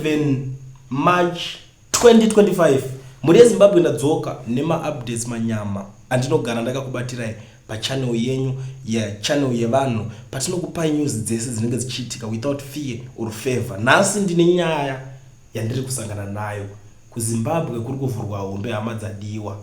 7 March 2025. Mhuri yeZimbabwe, ndadzoka nemaupdates manyama andinogara ndakakubatirai pachannel yenyu, yechannel yevanhu, patinokupai news dzese dzinenge dzichiitika without fear or favor. Nhasi ndine nyaya yandiri kusangana nayo kuZimbabwe. Kuri kuvhurwa hombe, hama dzadiwa.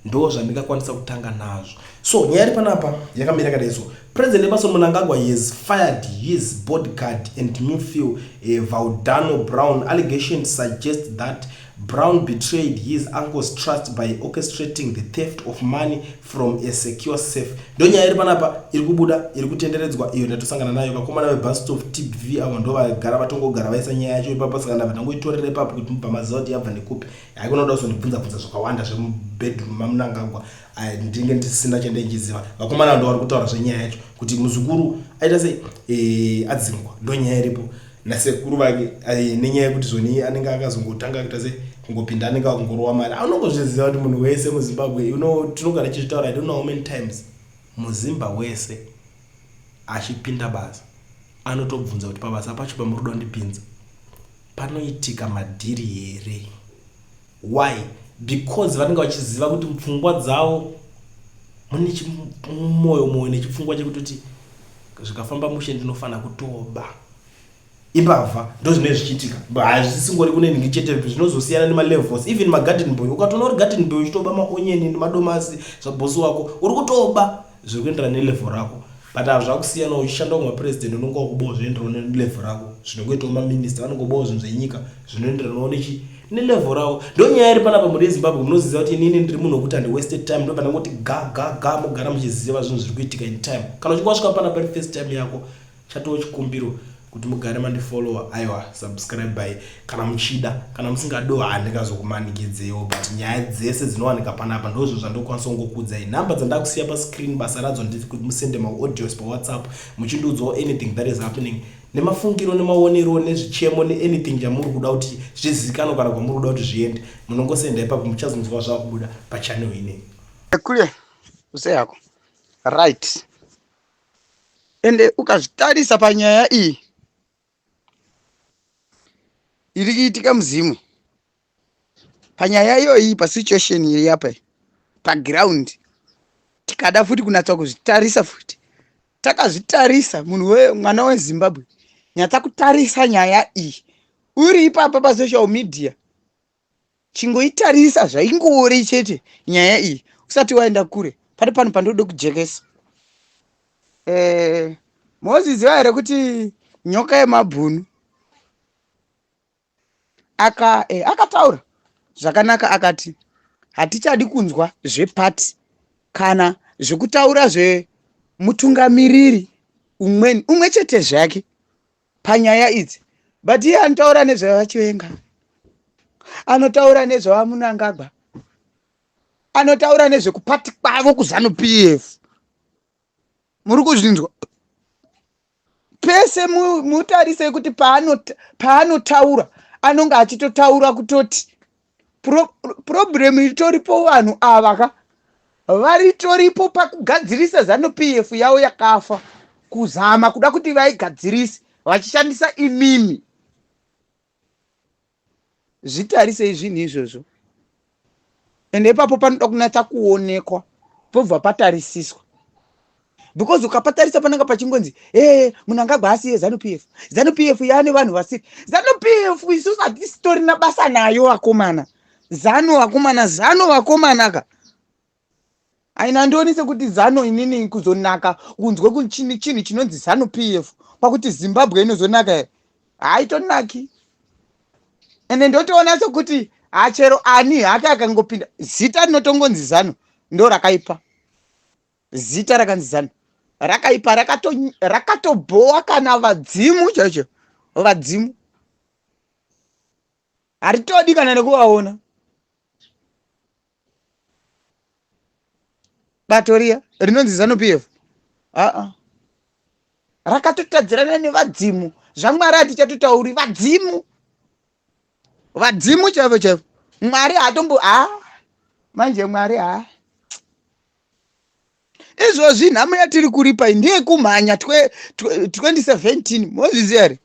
Ndo zvandingakwanisa kutanga nazvo. So nyaya iri panapa yakamira kadai. So President Emmerson Mnangagwa has fired his bodyguard and nephew, Vaudano Brown. Allegations suggest that Brown betrayed his uncle's trust by orchestrating the theft of money from a secure safe. Ndo nyaya iri panapa iri kubuda, iri kutenderedzwa iyo ndatosangana nayo. Vakomana veBustop TV avo ndo vagara vatongogara vaisa nyaya yacho ipapo, saka ndabva ndangoitorera ipapo kuti mubva maziva kuti yabva nekupi. Haikona kuzondibvunza bvunza zvakawanda zvemubedroom maMnangagwa, ndinge ndisina chandaichiziva. Vakomana ndo vari kutaura zvenyaya yacho kuti muzukuru aita sei, adzingwa. Ndo nyaya iripo nasekuru vake, nenyaya yekuti zvoni anenge akazongotanga kuita sei, kungopinda anenge akungorowa mari. Anongozviziva kuti munhu wese muZimbabwe, tinogara tichizvitaura, I don't know how many times, muZimba wese achipinda basa anotobvunza kuti pabasa pacho pamuri kuda kundipinza panoitika madhiri here? Why? Because vanenge vachiziva kuti mupfungwa dzavo mune mumwoyo mwoyo nechipfungwa chekutoti zvikafamba mushe ndinofanira kutoba, imbavha. Ndo zvinenge zvichiitika. Hazvisingori kune nhingi chete, zvinozosiyana nemalevels. Even magarden boy, ukatoona uri garden boy uchitoba maonyeni nemadomasi zvabosi wako, uri kutoba zviri kuenderana nelevel rako. But hazvakusiyana uchishanda kumapresident, unonge wakubawo zvinoenderana nelevel rako. Zvinongoitawo maminista, vanongobawo zvinhu zvenyika zvinoenderanawo nechi nelevel ravo. Ndo nyaya iri panapa, mhuri yeZimbabwe. Munoziva kuti inini ndiri munhu wekuti handiwaste time. Ndobva ndangoti ga ga ga, mugara muchiziva zvinhu zviri kuitika in time. Kana uchinge wasvika panapa iri first time yako, chatoo chikumbiro kuti mugare mandifollowa, aiwa, subscribe kana muchida. Kana musingadiwo, handingazokumanikidzewo, but nyaya dzese dzinowanika panapa ndozvo zvandokwanisa kungokuudzai. Nhamba dzandakusiya pascreen, basa radzo ndekuti musende maaudios paWhatsApp muchindiudzawo anything that is happening, nemafungiro, nemaonero, nezvichemo, neanything chamuri kuda kuti zvizikanwe kana kwamuri kuda kuti zviende. Munongosenda ipapo, muchazonzwa zvakubuda pachannel inei. Kule useyako, right? Ende ukazvitarisa panyaya iyi iri kuitika muZimwe, panyaya iyoyi, pasituation iri apa paground, tikada futi kunatsa kuzvitarisa futi, takazvitarisa, munhu mwana weZimbabwe, nyatsa kutarisa nyaya iyi uri ipapa pasocial media. Chingoitarisa zvaingori chete nyaya iyi usati waenda kure. Pari pano pandode kujekesa, moziziva here kuti Nyoka yemabhunu akataura zvakanaka, akati hatichadi kunzwa zvepati kana zvekutaura zvemutungamiriri umweni umwe chete zvake panyaya idzi. But iye anotaura nezvevaChiwenga, anotaura nezvevaMnangagwa, anotaura nezvekupati kwavo kuZANU PF. Muri kuzvinzwa pese? Mutarisei kuti paanotaura anonge achitotaura kutoti problem itoripo. Vanhu ava ka varitoripo pakugadzirisa ZANU PF yavo yakafa, kuzama kuda kuti vaigadzirise vachishandisa imimi. Zvitarisei zvinhu izvozvo. Ende ipapo panoda kunatsa kuonekwa, pobva patarisiswa, because ukapatarisa pananga pachingonzi e Mnangagwa asiye ZANU PF, ZANU PF yaane vanhu vasiri ZANU PF. Isusu hatisitorina basa nayo, vakomana. ZANU, vakomana, ZANU, vakomana ka, aina ndioni sekuti ZANU inini kuzonaka. Kunzwe chinhu chinonzi ZANU PF, kwakuti Zimbabwe inozonaka here? Haitonaki. Ende ndotoona sekuti hachero ani hake akangopinda, zita rinotongonzi ZANU ndo rakaipa. Zita rakanzi ZANU rakaipa, rakatobhowa kana vadzimu chaicho. Vadzimu haritodi kana nekuvaona bato riya rinonzi ZANU PF. Aa, rakatotadzirana nevadzimu. ZvaMwari hatichatotauri. Vadzimu, vadzimu chaivo chaivo. Mwari haatombo ha manje Mwari ha izvozvi nhamo yatiri kuripa iyi ndeyekumhanya 2017. Mozviziva here?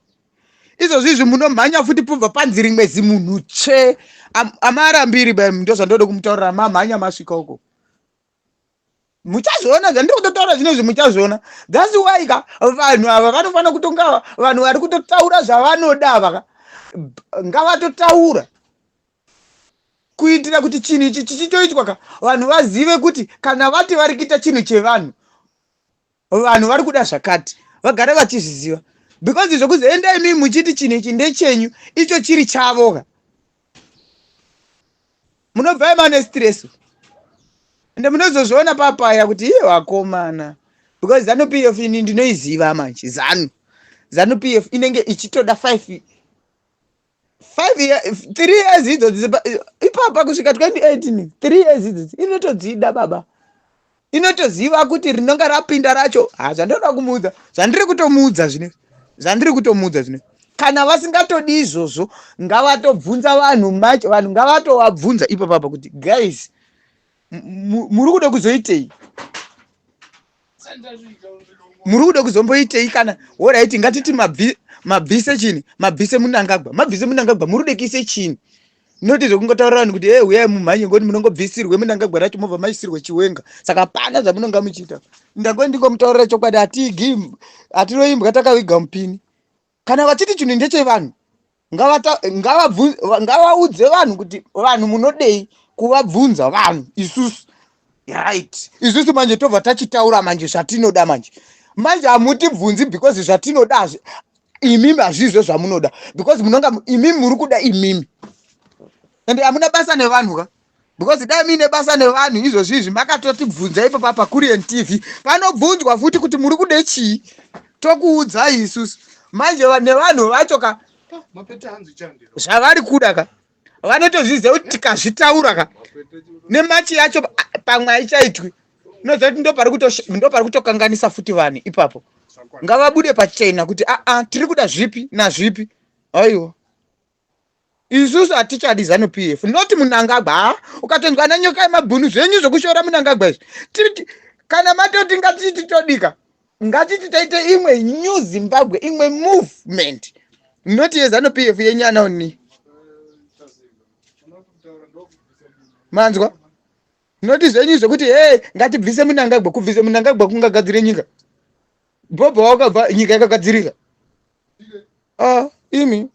Izvozvi izvi munomhanya futi pobva panzi rimwe zimunhu tsve. Amarambiri ba ndozvandoda kumutaurira mamhanya masvika uko. Muchazviona zvandiri kutotaura zvino izvi muchazviona. That's why ka vanhu ava vanofanira kutonga vanhu vari kutotaura zvavanoda ava ka. Ngavatotaura. Kuitira kuti chinhu ichi chichitoitwa ka vanhu vazive kuti kana vati vari kuita chinhu chevanhu vanhu vari kuda zvakati vagare vachizviziva because zvekuzi endai mii muchiti chinhu ichi ndechenyu icho chiri chavo ka munobva imane stress ende munozozviona papaya kuti iye vakomana because zanu p f ini ndinoiziva manje zanu zanu p f inenge ichitoda 5 5 year, 3 years idzodzi ipapa kusvika 2018 3 years idzodzi inotodzida baba inotoziva kuti rinonga rapinda racho ha zvandoda kumuudza zvandiri kutomuudza zvino zvandiri kutomuudza zvino kana vasingatodi izvozvo ngavatobvunza vanhu macho vanhu ngavatovabvunza ipapapa kuti guys muri kuda kuzoitei muri kuda kuzomboitei kana horaiti ngatiti mabvise chini mabvise munangagwa mabvise munangagwa muri kuda kuise chini noti zvekungotaurira vanhu kuti e huyai mumhanye ngoti munongobvisirwe munangagwa racho mobva maisirwe chiwenga saka hapana zvamunonga muchiita ndango ndingomutaurira chokwadi hatiigi hatiroimbwa takaviga mupini kana vachiti chinhu ndechevanhu ngavaudze vanhu kuti vanhu munodei kuvabvunza vanhu isusu right isusu manje tobva tachitaura manje zvatinoda manje manje hamutibvunzi because zvatinoda imimi hazvizvo zvamunoda because munonga imimi muri kuda imimi ende hamuna basa nevanhu ka because dai muine basa nevanhu izvozvi izvi makatotibvunza ipo papa Kurian TV panobvunzwa futi kuti muri kude chii tokuudzai isusu manje nevanhu vacho ka zvavari kuda ka vanotozviziva kuti tikazvitaura ka nemachi yacho pamwe haichaitwi unoziva kuti ndopari kutokanganisa futi vanhu ipapo ngavabude pachena kuti aa tiri kuda zvipi nazvipi aiwa Isusu hatichadi Zanu PF not Munangagwa haa ukatonzwa ana nyoka yemabhunu zvenyu zvekushora Munangagwa izvi titi kana matoti ngatiti todika ngatiti taite imwe new Zimbabwe imwe movement not yeZanu PF yenyu ana oni manzwa not zvenyu zvekuti hey ngatibvise Munangagwa kubvise Munangagwa kungagadzire nyika bhobho wakabva nyika yakagadzirika ah imi.